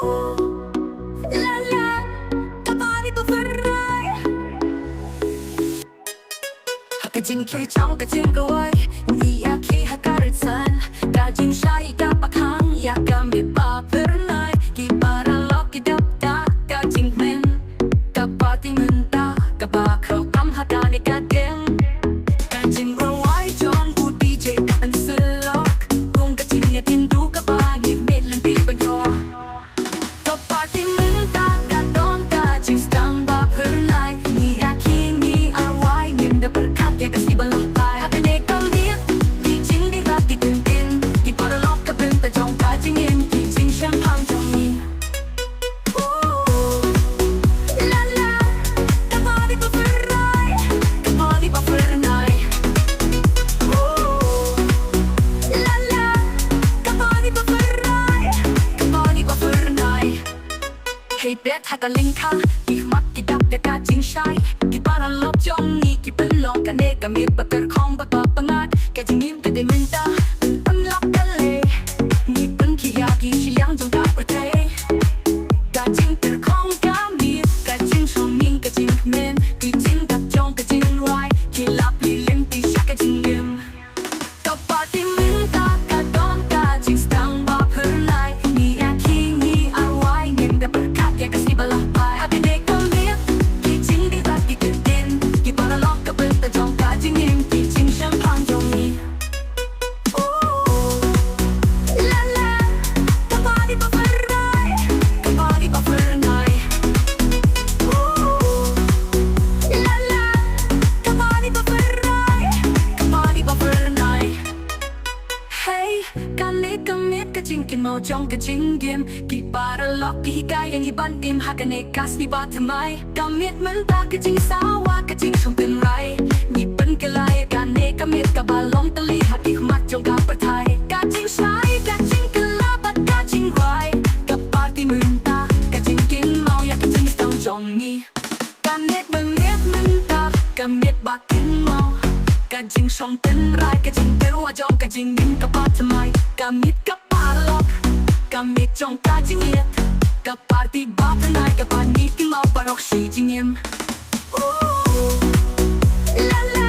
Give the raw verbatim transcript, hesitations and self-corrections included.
La la, ka party ba pyrnai. Ha ka jingkhie jong ka jingrwai, ngi ïakhie ha ka rynsan. Ka jingshai kaba khang ïa ka miet ba pyrnai. Ki paralok ki dap da ka jingkmen. Ka party mynta kaba khraw tam ha kane ka dieng. Ka jingrwai jong u D J kan sylok. Kum ka jingïatynduh kaba ngi miet lynti ban ïoh. Ka party mynta ka don ka jingsdang ba pyrnai. Ngi ïakhie ngi arwai ngim da pyrkhat ïa ka sngi ba lah pai. Ha kane ka miet ki jingdih bad ki ktien, ki paralok ka bynta jong ka jingim, ki jingsngewthuh jong ngi. Ooh, la la, ka party ba pyrnai, ka party ba pyrnai. Ooh, la la, ka party ba pyrnai, ka party ba pyrnai. Hei peit ha ka lyngkha, ki khmat ki dap da ka jingshai. Ki paralok jong ngi ki pynlong kane ka miet ba kyrkhong bad ba pyngngad. Ka jingim ka dei mynta, pynlap ka lei. Ngi pynkhih ïa ki shiliang jong ka pyrthei. Ka jingkyrkhong ka miet, ka jingshongning ka jingkmen. Ki jingdap jong ka jingrwai, ki lap lilin ti sha ka jingim. Ka party mynta ka don ka jingsdang ba pyrnai. Ngi ïakhie ngi arwai ngim da pyrkhat ïa ka sngi ba lah pai. Ha kane ka miet ki jingdih bad ki ktien, ki paralok ka bynta jong ka jingim, ki jingsngewthuh jong ngi. Ooh, la la, ka party ba pyrnai, ka party ba pyrnai. Ooh, la la, ka party ba pyrnai, ka party ba pyrnai. Hei, kane ka miet ka jingkynmaw jong ka jingim. Ki paralok ki hikai ïa ngi ban im ha kane ka sngi ba thymmai. Ka miet mynta ka jingsawa, ka jingshong tynrai. Ngi pynkylla ïa kane ka miet kaba long tylli ha ki khmat jong ka pyrthai. Ka jingshai, ka jingkylla bad ka jingrwai. Ka party mynta ka jingkynmaw ïa ka jingsdang jong ngi. Ka miet mynmiet mynta, ka miet ba kynmaw. Ka jingshong tynrai, ka jingtyrwa jong ka jingim kaba thymmai. Ka miet ka paralok, ka miet jong ka jingïeit. Ka party ba pyrnai kaba ngi kynmaw baroh shi jingim. Ooh, la la,